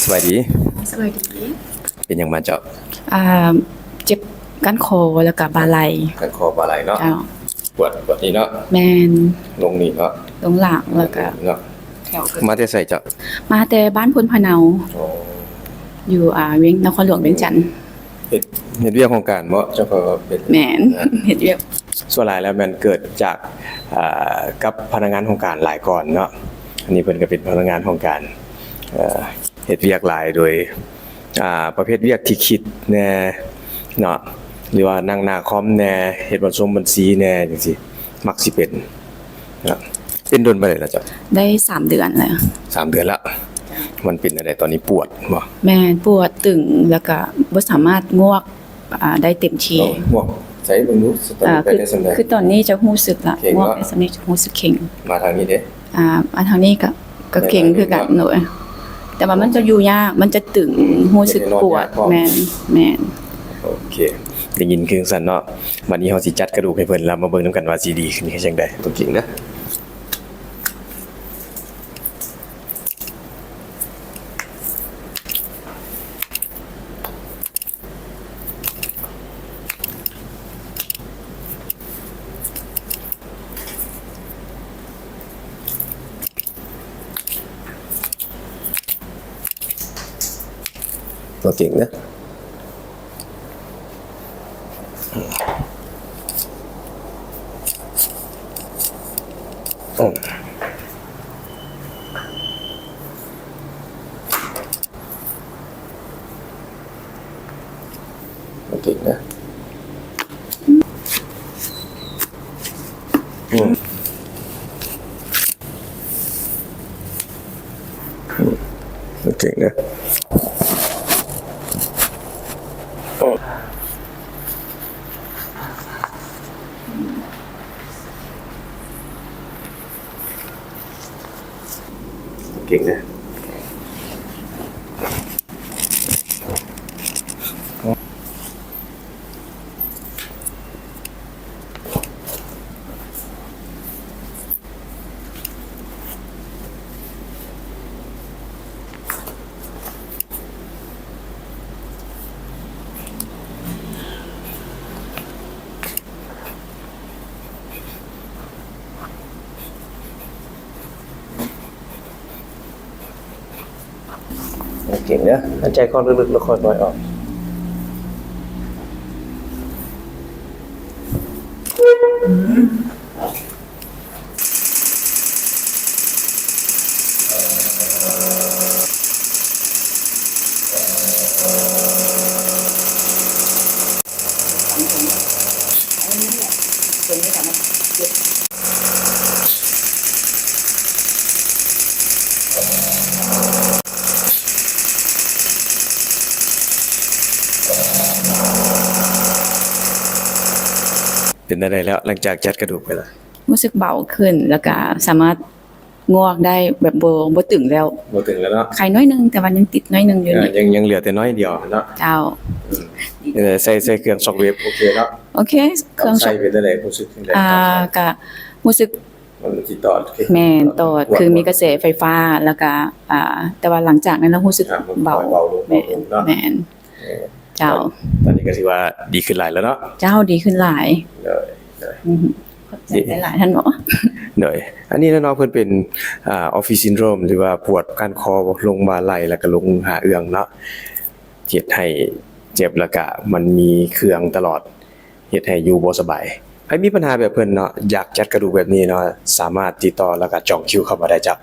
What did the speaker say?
ສະບາຍດີ. ສະບາຍດີ. ເປັນຫຍັງມາເຈົ້າ? ອ່າ ເຈັບກ້ານຄໍແລ້ວກະບ່າໄຫຼ່. ກ້ານຄໍບ່າໄຫຼ່ເນາະ. ເຈົ້າ. ປວດ ປວດນີ້ເນາະ. ແມ່ນ. ລົງນີ້ເນາະ. ລົງຫຼັງແລ້ວກະເນາະ. ແຖວ ມາແຕ່ໃສເຈົ້າ? ມາແຕ່ບ້ານໂພນພະເນົາ. ອໍ. ຢູ່ ອ່າ ວຽງ ນະຄອນຫຼວງວຽງຈັນ. ເຮັດ ເຮັດວຽກຫ້ອງການບໍ່? ເຈົ້າກໍເປັນ ແມ່ນ ເຮັດວຽກ. ສ່ວນຫຼາຍແລ້ວແມ່ນເກີດຈາກ ອ່າ ກັບພະນັກງານຫ້ອງການຫຼາຍກ່ອນເນາະ. ອັນນີ້ເພິ່ນກໍເປັນພະນັກງານຫ້ອງການ ເອີ ເຮັດວຽກຫຼາຍໂດຍ ອ່າ ປະເພດວຽກທີ່ຄິດແດ່ເນາະ ຫຼືວ່ານັ່ງໜ້າຄອມແດ່ ເຮັດບັນຊົງບັນຊີແດ່ຈັ່ງຊີ້ ມັກຊິເປັນເນາະ. ເປັນດົນປານໃດລະເຈົ້າ? ໄດ້ສາມເດືອນແລ້ວ. ສາມເດືອນລະ. ມັນເປັນແນວໃດຕອນນີ້? ປວດບໍ່? ແມ່ນ ປວດຕຶງ ແລ້ວກະບໍ່ສາມາດງວກ ອ່າ ໄດ້ເຕັມທີ່. ໂອ້ ງວກໃສເບິ່ງດູ ຕອນນີ້ ອ່າ ໄປໄດ້ສ່ຳໃດ? ຄືຕອນນີ້ຈະຮູ້ສຶກລະ ເຄັ່ງເນາະ. ງວກໄປສ່ຳນີ້ຈະຮູ້ສຶກເຄັ່ງ. ມາທາງນີ້ເດ້? ອ່າ ມາທາງນີ້ກະ ກະເກັ່ງຄືກັນ. ໂດຍ ແຕ່ວ່າມັນຈະຢູ່ຍາກ ມັນຈະຕຶງ ຮູ້ສຶກປວດ. ແມ່ນ ແມ່ນ. ໂອເຄ ໄດ້ຍິນຄືຈັ່ງຊັ້ນເນາະ. ບັດນີ້ເຮົາຊິຈັດກະດູກໃຫ້ເພິ່ນ ແລ້ວມາເບິ່ງນຳກັນວ່າຊິດີຂຶ້ນຈັ່ງໃດ. ຕົວຈິງເດີ. ບໍ່ເກັ່ງເດີ. ບໍ່ເກັ່ງເດີ. ອືມ ອືມ ບໍ່ເກັ່ງເດີ. ເກັ່ງເດີ. ເກັ່ງເດີ. ຫາຍໃຈເຂົ້າເລິກໆ ແລ້ວຄ່ອຍປ່ອຍອອກ. ເປັນແນວໃດແລ້ວ ຫຼັງຈາກຈັດກະດູກໄປລະ? ຮູ້ສຶກເບົາຂຶ້ນ ແລ້ວກະສາມາດ ງວກໄດ້ແບບບໍ່ ບໍ່ຕຶງແລ້ວ. ບໍ່ຕຶງແລ້ວເນາະ. ໄຄໜ້ອຍໜຶ່ງ ແຕ່ວ່າຍັງຕິດໜ້ອຍໜຶ່ງຢູ່ນີ້. ເອີ ຍັງ ຍັງເຫຼືອແຕ່ໜ້ອຍດຽວເນາະ. ເຈົ້າ. ອືມ ເອີ ໃສ່ ໃສ່ເຄື່ອງຊັອກເວບໂອເຄເນາະ. ໂອເຄ ເຄື່ອງຊັອກ ໃສ່ເປັນຈັ່ງໃດ? ຮູ້ສຶກຈັ່ງໃດ? ອ່າ ກະຮູ້ສຶກ ມັນຊິຕອດ ແມ່ນ ຕອດ ຄືມີກະແສໄຟຟ້າ ແລ້ວກະ ອ່າ ແຕ່ວ່າຫຼັງຈາກນັ້ນແລ້ວຮູ້ສຶກ ອ່າ ເບົາ ເບົາລົງ ແມ່ນ ເບົາລົງເນາະ. ແມ່ນ. ເອີ ເຈົ້າ. ຕອນນີ້ກໍຖືວ່າດີຂຶ້ນຫຼາຍແລ້ວເນາະ. ເຈົ້າ ດີຂຶ້ນຫຼາຍ. ໂດຍ ໂດຍ. ອືຮຶ ຂອບໃຈຫຼາຍໆ ທ່ານໝໍ. ໂດຍ. ອັນນີ້ເນາະ ເພິ່ນເປັນ ອ່າ office syndrome ຫຼືວ່າປວດກ້ານຄໍ ລົງບ່າໄຫຼ່ ແລ້ວກໍລົງຫາເອື້ອງເນາະ ເຮັດໃຫ້ເຈັບ ແລ້ວກະມັນມີເຄືອງຕະຫຼອດ ເຮັດໃຫ້ຢູ່ບໍ່ສະບາຍ. ໃຜມີບັນຫາແບບເພິ່ນເນາະ ຢາກຈັດກະດູກແບບນີ້ເນາະ ສາມາດຕິດຕໍ່ ແລ້ວກະຈອງຄິວເຂົ້າມາໄດ້ເຈົ້າ.